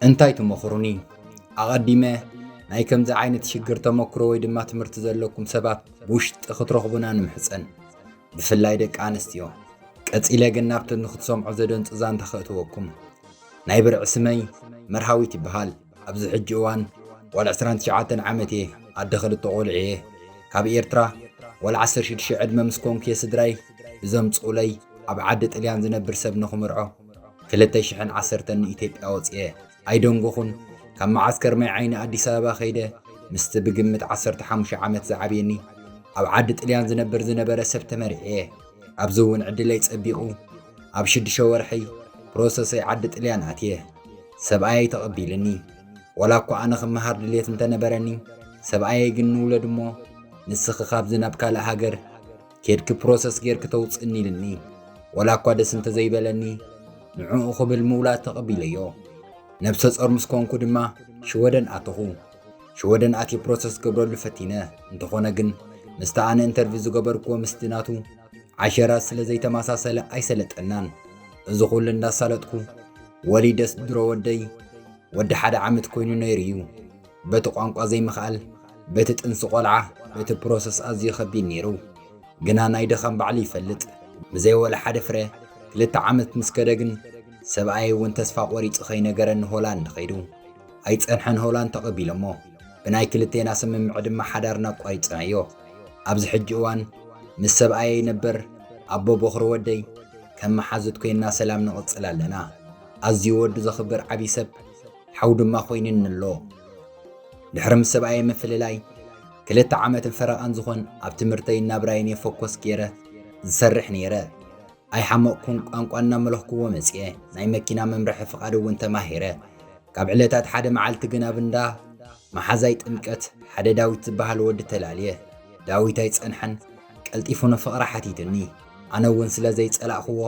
እንታይ ትመኽሩኒ? ኣቐዲመ ናይ ከምዚ ዓይነት ሽግር ተመክሮ ወይ ድማ ትምህርቲ ዘለኩም ሰባት ብውሽጢ ክትረኽቡና ንምሕጸን። ብፍላይ ደቂ ኣንስትዮ። ቀጺለ ግን ናብቲ ንክትሰምዖ ዘደንጹ ዛንታ ከእትወኩም። ናይ ብርዒ ስመይ መርሃዊት ይበሃል። ኣብዚ ሕጂ እዋን ቆልዓ ዕስራን ትሽዓተን ዓመት እየ። ኣደ ክልተ ቆልዑ እየ። ካብ ኤርትራ ቆልዓ ዓሰርተ ሽዱሽተ ዕድመ ምስ ኮንኩ እየ ስድራይ ብዘምጽኡለይ ኣብ ዓዲ ጥልያን ዝነብር ሰብ ንኽምርዖ ክልተ ሽሕን ዓሰርተን ንኢትዮጵያ ወጽየ። ኣይደንጎኹን። ካብ መዓስከር ማይ ዓይኒ ኣዲስ ኣበባ ከይደ ምስቲ ብግምት ዓሰርተ ሓሙሽተ ዓመት ዝዓብየኒ ኣብ ዓዲ ጥልያን ዝነብር ዝነበረ ሰብ ተመርዕየ። ኣብዚ እውን ዕድለይ ጸቢቑ ኣብ ሽዱሽተ ወርሒ ፕሮሰሰይ ዓዲ ጥልያን ኣትየ። ሰብኣየይ ተቐቢልኒ። ወላ እኳ ኣነ ክመሃር ድልየት እንተነበረኒ፣ ሰብኣየይ ግን ንውለድ እሞ ንስኺ ካብዚ ናብ ካልእ ሃገር ኬድኪ ፕሮሰስ ጌርኪ ተውጽእኒ ኢልኒ። ወላ እኳ ደስ እንተዘይበለኒ፣ ንዕኡ ክብል ምውላድ ተቐቢለዮ። ነብሰ ጾር ምስ ኮንኩ ድማ ሽወደን ኣተኹ። ሽወደን ኣትየ ፕሮሰስ ክገብረሉ ፈቲነ። እንተኾነ ግን ምስቲ ኣነ ኢንተርቪው ዝገበርክዎ ምስቲ ናቱ ዓሸራ ስለ ዘይተመሳሰለ ኣይሰለጠናን። እዚ ኩሉ እንዳሳለጥኩ ወሊደስ ድሮ ወደይ ወዲ ሓደ ዓመት ኮይኑ ነይሩ እዩ። በቲ ቋንቋ ዘይምኽኣል፣ በቲ ጥንሲ ቆልዓ፣ በቲ ፕሮሰስ ኣዝዩ ከቢድ ነይሩ። ግና ናይ ድኻም ባዕሉ ይፈልጥ። ብዘይ ወላ ሓደ ፍረ ክልተ ዓመት ምስ ከደ ግን ሰብኣየይ እውን ተስፋ ቆሪጹ ከይነገረኒ ሆላንድ ከይዱ። ኣይጸንሐን ሆላንድ ተቐቢሎሞ። ብናይ ክልቴና ስምምዕ ድማ ሓዳርና ኣቋሪጽናዮ። ኣብዚ ሕጂ እዋን ምስ ሰብኣየይ ነበር ኣቦ ቦኽሪ ወደይ ከም መሓዙት ኮይንና ሰላም ንቕጽል ኣለና። ኣዝዩ ወዲ ዘኽብር ዓቢ ሰብ ሓው ድማ ኮይኑኒ ኣሎ። ድሕሪ ምስ ሰብኣየይ ምፍልላይ ክልተ ዓመትን ፈረቓን ዝኾን ኣብ ትምህርተይን ናብራይን እየ ፎኮስ ገይረ ዝሰርሕ ነይረ። ኣይሓመቕኩን ቋንቋ እናመለኽኩዎ መጽየ። ናይ መኪና መምርሒ ፍቓድ እውን ተማሂረ። ካብ ዕለታት ሓደ መዓልቲ ግን ኣብ እንዳ መሓዛይ ጥምቀት ሓደ ዳዊት ዝበሃል ወዲ ተላልየ። ዳዊት ኣይጸንሐን፣ ቀልጢፉ ንፍቕራ ሓቲትኒ። ኣነ እውን ስለ ዘይጸላእኽዎ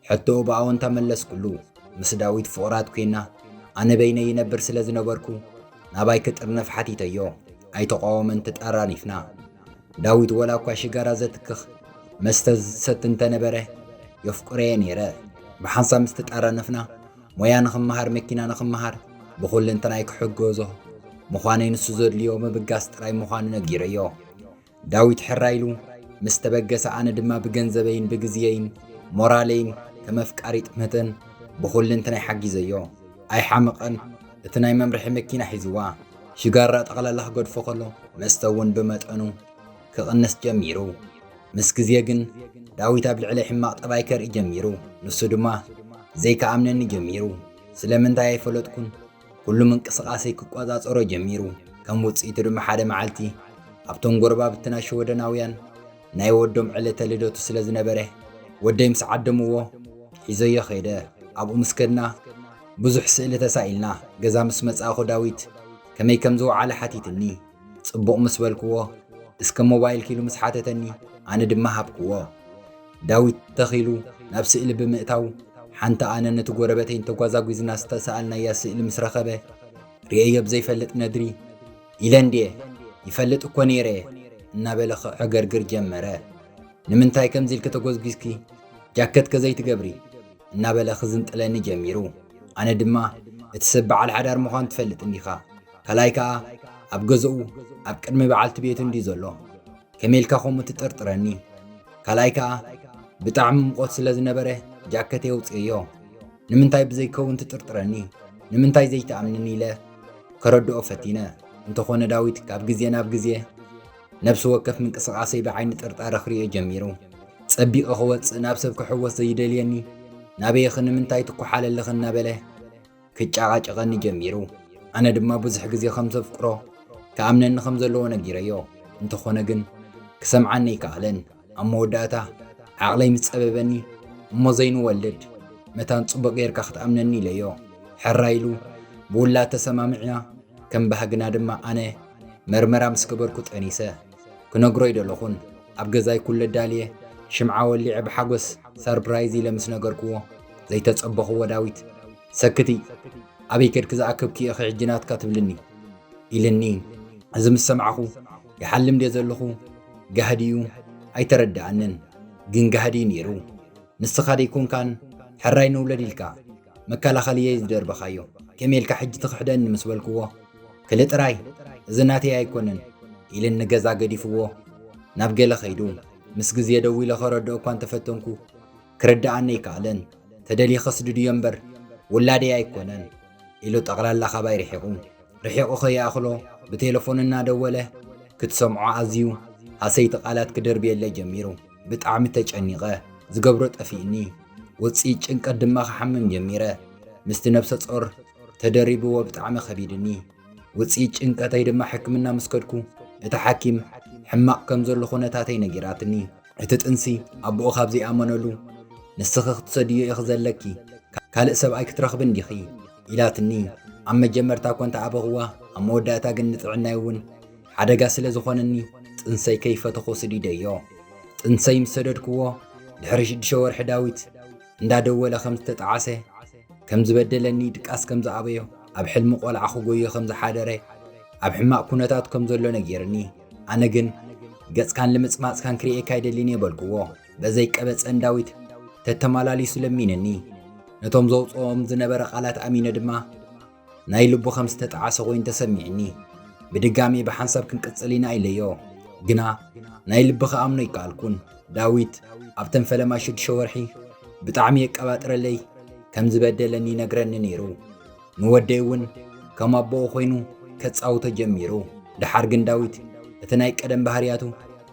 ሕቶኡ ብኣወንታ መለስኩሉ። ምስ ዳዊት ፍቑራት ኮይና ኣነ በይነይ ይነብር ስለ ዝነበርኩ ናባይ ክጥርነፍ ሓቲተዮ። ኣይተቓወመን፣ ተጣራኒፍና። ዳዊት ወላ እኳ ሽጋራ ዘትክኽ መስተ ዝሰቲ እንተነበረ የፍቅሮ'የ ነይረ። ብሓንሳብ ምስ ተጣራነፍና ሞያ ንኽመሃር መኪና ንኽመሃር ብኹልንተናይ ክሕገዞ ምዃነይ ንሱ ዘድልዮ ምብጋስ ጥራይ ምዃኑ ነጊረዮ። ዳዊት ሕራይ ኢሉ ምስ ተበገሰ ኣነ ድማ ብገንዘበይን ብግዝየይን ሞራለይን ከም ኣፍቃሪት ምህተን ብኹልንተናይ ሓጊዘዮ። ኣይሓመቐን። እቲ ናይ መምርሒ መኪና ሒዝዋ ሽጋራ ጠቕላላ ክገድፎ ከሎ መስተ እውን ብመጠኑ ክቕንስ ጀሚሩ። ምስ ግዜ ግን ዳዊት ኣብ ልዕለይ ሕማቕ ጠባይ ከርኢ ጀሚሩ። ንሱ ድማ ዘይከኣምነኒ ጀሚሩ። ስለምንታይ ኣይፈለጥኩን። ኩሉ ምንቅስቓሰይ ክቆጻጸሮ ጀሚሩ። ከም ውጽኢቱ ድማ ሓደ መዓልቲ ኣብቶም ጎረባብትና ሽወደናውያን ናይ ወዶም ዕለተ ልደቱ ስለ ዝነበረ ወደይ ምስ ዓደምዎ ሒዘዮ ከይደ። ኣብኡ ምስ ከድና ብዙሕ ስእሊ ተሳኢልና። ገዛ ምስ መጻእኹ ዳዊት ከመይ ከም ዝወዓለ ሓቲትኒ። ጽቡቕ ምስ በልክዎ፣ እስከ ሞባይልኪ ኢሉ ምስ ሓተተኒ፣ ኣነ ድማ ሃብክዎ። ዳዊት ተኺሉ ናብ ስእሊ ብምእታው፣ ሓንቲ ኣነ ነቲ ጎረበተይን ተጓዛጒዝና ዝተሳኣልናያ ስእሊ ምስ ረኸበ፣ ርእየዮ ብዘይፈልጥ ነድሪ፣ ኢለ እንድየ፣ ይፈልጥ እኮ ነይረ፣ እናበለ ክዕገርግር ጀመረ። ንምንታይ ከምዚ ኢልኪ ተጎዝጒዝኪ? ጃከትከ ዘይትገብሪ? እናበለ ክዝንጥለኒ ጀሚሩ። ኣነ ድማ፣ እቲ ሰብ በዓል ሓዳር ምዃኑ ትፈልጥ እንዲኻ? ካልኣይ ከኣ ኣብ ገዝኡ ኣብ ቅድሚ በዓልቲ ቤቱ እንድዩ ዘሎ። ከመይ ኢልካ ከምኡ ትጥርጥረኒ? ካልኣይ ከኣ ብጣዕሚ ሙቐት ስለ ዝነበረ ጃከተይ ኣውጽኤዮ። ንምንታይ ብዘይከውን ትጥርጥረኒ? ንምንታይ ዘይትኣምንኒ? ኢለ ከረድኦ ፈቲነ። እንተኾነ ዳዊት ካብ ግዜ ናብ ግዜ ነብሲ ወከፍ ምንቅስቓሰይ ብዓይኒ ጥርጣረ ክርእዮ ጀሚሩ። ጸቢቐ ክወጽእ፣ ናብ ሰብ ክሕወስ ዘይደልየኒ፣ ናበይኺ ንምንታይ ትኳሓለልኺ እናበለ ክጨቓጨቐኒ ጀሚሩ። ኣነ ድማ ብዙሕ ግዜ ከም ዘፍቅሮ ክኣምነኒ ከም ዘለዎ ነጊረዮ። እንተኾነ ግን ክሰምዓኒ ኣይከኣለን። ኣብ መወዳእታ ዓቕለይ ምስ ጸበበኒ፣ እሞ ዘይንወልድ መታን ጽቡቕ ጌርካ ክትኣምነኒ ኢለዮ። ሕራይ ኢሉ ብውላድ ተሰማሚዕና፣ ከም ባህግና ድማ ኣነ መርመራ ምስ ገበርኩ ጠኒሰ። ክነግሮ ኣይደለኹን። ኣብ ገዛይ ኩሉ ኣዳልየ፣ ሽምዓ ወሊዐ ብሓጎስ ሰርፕራይዝ ኢለ ምስ ነገርክዎ፣ ዘይተጸበኽዎ ዳዊት፣ "ሰክቲ፣ ኣበይ ከድኪ ዝኣከብኪ ኢኺ ሕጂ ናትካ ትብልኒ?" ኢልኒ። እዚ ምስ ሰማዕኹ፣ ይሓልም ድየ ዘለኹ? ጋህዲ እዩ፣ ኣይተረድኣንን። ግን ጋህዲ እዩ ነይሩ። ንስኻ ደይኮንካን ሕራይ ንውለድ ኢልካ መከላኸሊ እየ ዝደርበኻዮ። ከመይ ኢልካ ሕጂ ትኽሕደኒ ምስ በልክዎ፣ ክሊ ጥራይ፣ እዚ ናተይ ኣይኮነን፣ ኢልኒ ገዛ ገዲፍዎ ናብ ገለ ከይዱ። ምስ ግዜ ደዊለ ከረድኦ እኳ እንተፈተንኩ፣ ክርድኣኒ ኣይከኣለን። ተደሊኸ ስድድዮ እምበር ውላደይ ኣይኮነን፣ ኢሉ ጠቕላላ ካባይ ርሒቑ። ርሒቑ ከይኣኽሎ ብቴሌፎን እናደወለ ክትሰምዖ ኣዝዩ ሃሰይቲ ቃላት ክደርብየለይ ጀሚሩ። ብጣዕሚ ተጨኒቐ። ዝገብሮ ጠፊእኒ። ውጽኢት ጭንቀት ድማ ክሓምም ጀሚረ። ምስቲ ነብሰ ጾር ተደሪብዎ ብጣዕሚ ከቢድኒ። ውጽኢት ጭንቀተይ ድማ ሕክምና ምስ ከድኩ፣ እታ ሓኪም ሕማቕ ከም ዘሎ ኩነታተይ ነጊራትኒ። እቲ ጥንሲ ኣቦኡ ካብ ዘይኣመነሉ፣ "ንስኺ ክትሰድዮ ኢኺ ዘለኪ፣ ካልእ ሰብኣይ ክትረኽቢ እንዲኺ" ኢላትኒ። ኣብ መጀመርታ እኳ እንተኣበኽዋ፣ ኣብ መወዳእታ ግን ንጥዕናይ እውን ሓደጋ ስለ ዝኾነኒ፣ ጥንሰይ ከይፈተኹ ስዲደዮ። ጥንሰይ ምስ ሰደድክዎ፣ ድሕሪ ሽዱሽተ ወርሒ ዳዊት እንዳደወለ ከም ዝተጣዓሰ፣ ከም ዝበደለኒ፣ ድቃስ ከም ዝኣበዮ፣ ኣብ ሕልሚ ቆልዓ ክጎዮ ከም ዝሓደረ፣ ኣብ ሕማቕ ኩነታት ከም ዘሎ ነጊርኒ። ኣነ ግን፣ "ገጽካን ልምጽማጽካን ክርእየካ ኣይደልን እየ" በልክዎ። በዘይ ቀበጸን ዳዊት ተተማላሊሱ ለሚንኒ። ነቶም ዘውጽኦም ዝነበረ ቃላት ኣሚነ ድማ፣ ናይ ልቡ ከም ዝተጣዓሰ ኮይኑ ተሰሚዕኒ። ብድጋሚ ብሓንሳብ ክንቅጽል ኢና ኢለዮ። ግና ናይ ልቢ ክኣምኖ ኣይከኣልኩን። ዳዊት ኣብተን ፈለማ ሽዱሽተ ወርሒ ብጣዕሚ የቀባጥረለይ፣ ከም ዝበደለኒ ይነግረኒ ነይሩ። ንወደይ እውን ከም ኣቦኡ ኮይኑ ከጻውቶ ጀሚሩ። ደሓር ግን ዳዊት እቲ ናይ ቀደም ባህርያቱ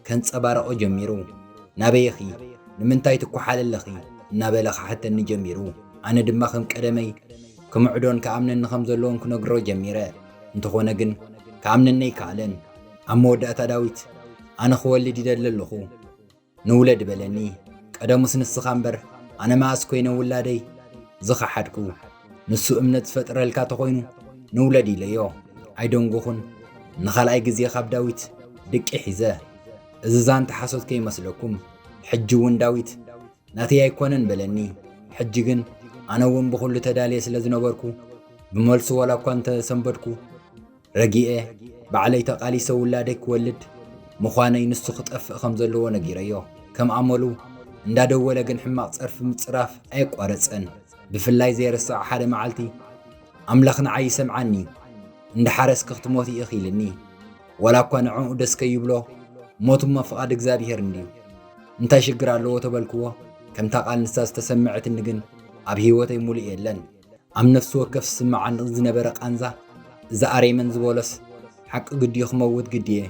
ከንጸባርቖ ጀሚሩ። "ናበይ ኢኺ? ንምንታይ ትኳሓሊ ኣለኺ?" እናበለ ክሓተኒ ጀሚሩ። ኣነ ድማ ከም ቀደመይ ክምዕዶን ክኣምነኒ ከም ዘለዎን ክነግሮ ጀሚረ። እንተኾነ ግን ክኣምነኒ ኣይከኣለን። ኣብ መወዳእታ ዳዊት፣ "ኣነ ክወልድ ይደሊ ኣለኹ፣ ንውለድ" በለኒ። ቀደሙስ ንስኻ እምበር ኣነ መኣስ ኮይነ ውላደይ ዝኸሓድኩ? ንሱ እምነት ዝፈጥረልካ ተኾይኑ ንውለድ ኢለዮ። ኣይደንጎኹን። ንኻልኣይ ግዜ ካብ ዳዊት ድቂ ሒዘ። እዚ ዛንታ ሓሶት ከይመስለኩም። ሕጂ እውን ዳዊት ናተይ ኣይኮነን በለኒ። ሕጂ ግን ኣነ እውን ብኹሉ ተዳልየ ስለ ዝነበርኩ፣ ብመልሱ ዋላ እኳ እንተሰንበድኩ፣ ረጊኤ ባዕለይ ተቓሊሰ ውላደይ ክወልድ ምዃነይ፣ ንሱ ክጠፍእ ከም ዘለዎ ነጊረዮ። ከም ኣመሉ እንዳደወለ ግን ሕማቕ ጸርፊ ምጽራፍ ኣየቋረጸን። ብፍላይ ዘይርስዖ ሓደ መዓልቲ፣ "ኣምላኽ ንዓይ ይሰምዓኒ፣ እንዳሓረስኪ ክትሞቲ ኢኺ" ኢልኒ። ዋላ እኳ ንዕኡ ደስ ከይብሎ፣ "ሞት እሞ ፍቓድ እግዚኣብሄር እንድዩ፣ እንታይ ሽግር ኣለዎ?" ተበልክዎ፣ ከምታ ቃል ንሳ ዝተሰምዐትኒ ግን ኣብ ህይወተይ ሙሉእ የለን። ኣብ ነፍሲ ወከፍ ዝስምዓኒ ዝነበረ ቃንዛ፣ "እዚ ኣሬመን ዝበሎስ ሓቂ ግድዩ ክመውት ግድየ"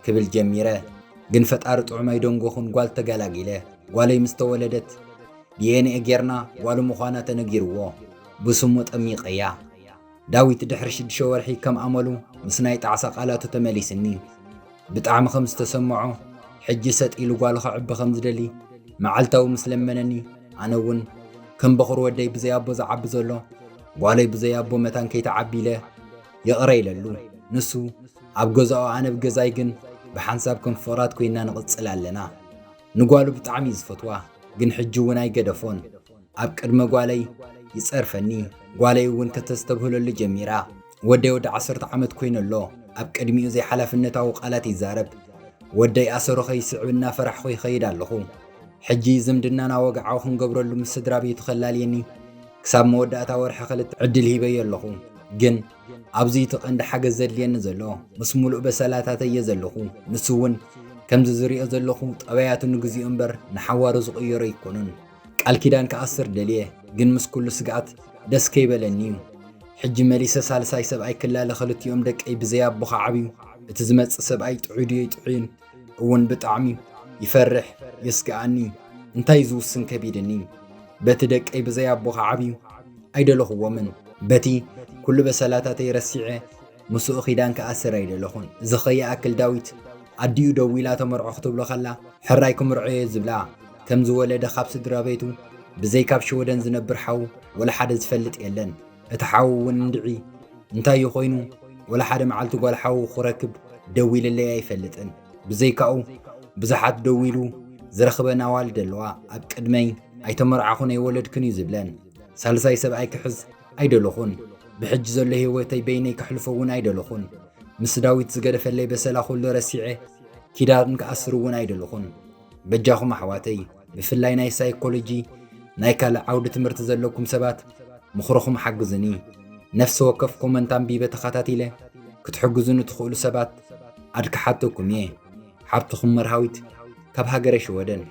ክብል ጀሚረ። ግን ፈጣሪ ጥዑም ኣይደንጎኹን፣ ጓል ተገላጊለ። ጓለይ ምስ ተወለደት፣ ዲ ኤን ኤ ጌርና ጓሉ ምዃና ተነጊርዎ። ብስሙ ጠሚቐያ። ዳዊት ድሕሪ ሽዱሽተ ወርሒ ከም ኣመሉ ምስ ናይ ጣዕሳ ቃላቱ ተመሊስኒ። ብጣዕሚ ከም ዝተሰምዖ፣ ሕጂ ሰጥ ኢሉ ጓሉ ከዕቢ ከም ዝደሊ መዓልታዊ ምስ ለመነኒ፣ ኣነ እውን ከም በኹሪ ወደይ ብዘይ ኣቦ ዝዓቢ ዘሎ፣ ጓለይ ብዘይ ኣቦ መታን ከይትዓቢ ኢለ ይቕረ ኢለሉ። ንሱ ኣብ ገዛኡ፣ ኣነ ኣብ ገዛይ፣ ግን ብሓንሳብ ከም ፍቕራት ኮይና ንቕጽል ኣለና። ንጓሉ ብጣዕሚ እዩ ዝፈትዋ፣ ግን ሕጂ እውን ኣይገደፎን። ኣብ ቅድመ ጓለይ ይጸርፈኒ። ጓለይ እውን ከተስተብህለሉ ጀሚራ። ወደይ ወዲ ዓሰርተ ዓመት ኮይኑ ኣሎ። ኣብ ቅድሚኡ ዘይሓላፍነታዊ ቃላት ይዛረብ። ወደይ ኣሰሩ ከይስዕብ እናፈራሕኹ ይኸይድ ኣለኹ። ሕጂ ዝምድናና ወግዓዊ ክንገብረሉ ምስ ስድራ ቤቱ ከላልየኒ ክሳብ መወዳእታ ወርሒ ክልተ ዕድል ሂበዮ ኣለኹ። ግን ኣብዚ እቲ ቀንዲ ሓገዝ ዘድልየኒ ዘሎ። ምስ ሙሉእ በሰላታተይ እየ ዘለኹ። ንሱ እውን ከምዚ ዝሪኦ ዘለኹ ጠባያቱ ንግዚኡ እምበር ንሓዋሩ ዝቕየሮ ኣይኮኑን። ቃል ኪዳን ክኣስር ደልየ፣ ግን ምስ ኩሉ ስግኣት ደስ ከይበለኒ እዩ። ሕጂ መሊሰ ሳልሳይ ሰብኣይ ክላለ፣ ክልቲኦም ደቀይ ብዘይ ኣቦ ክዓብዩ፣ እቲ ዝመጽእ ሰብኣይ ጥዑይ ድዩ ኣይጥዑይን እውን ብጣዕሚ ይፈርሕ፣ የስግኣኒ። እንታይ ዝውስን ከቢድኒ። በቲ ደቀይ ብዘይ ኣቦ ክዓብዩ ኣይደለኹዎምን። በቲ ኩሉ በሰላታተይ ረሲዐ ምስኡ ኪዳን ክኣስር ኣይደለኹን። እዚ ከይኣክል ዳዊት ኣዲኡ ደዊላ ተመርዖ ክትብሎ ከላ፣ ሕራይ ክምርዖ እየ ዝብላ። ከም ዝወለደ ካብ ስድራ ቤቱ ብዘይ ካብ ሽወደን ዝነብር ሓው ወላ ሓደ ዝፈልጥ የለን። እቲ ሓው እውን እንድዒ እንታይ እዩ ኮይኑ፣ ወላ ሓደ መዓልቲ ጓል ሓው ክረክብ ደዊልለይ ኣይፈልጥን። ብዘይካኡ ብዙሓት ደዊሉ ዝረኽበን ኣዋልድ ኣለዋ። ኣብ ቅድመይ ኣይተመርዓኹን ኣይወለድክን እዩ ዝብለን። ሳልሳይ ሰብኣይ ክሕዝ ኣይደለኹን። ብሕጂ ዘሎ ህይወተይ በይነይ ከሕልፎ እውን ኣይደለኹን። ምስ ዳዊት ዝገደፈለይ በሰላ ኩሉ ረሲዐ ኪዳን ክኣስር እውን ኣይደለኹን። በጃኹም ኣሕዋተይ፣ ብፍላይ ናይ ሳይኮሎጂ ናይ ካልእ ዓውዲ ትምህርቲ ዘለኩም ሰባት ምኽርኹም ሓግዙኒ። ነፍሲ ወከፍ ኮመንት ኣንቢበ ተኸታቲለ ክትሕግዙኒ ትኽእሉ ሰባት ኣድክሓተኩም እየ። ሓብትኹም መርሃዊት ካብ ሃገረ ሽወደን።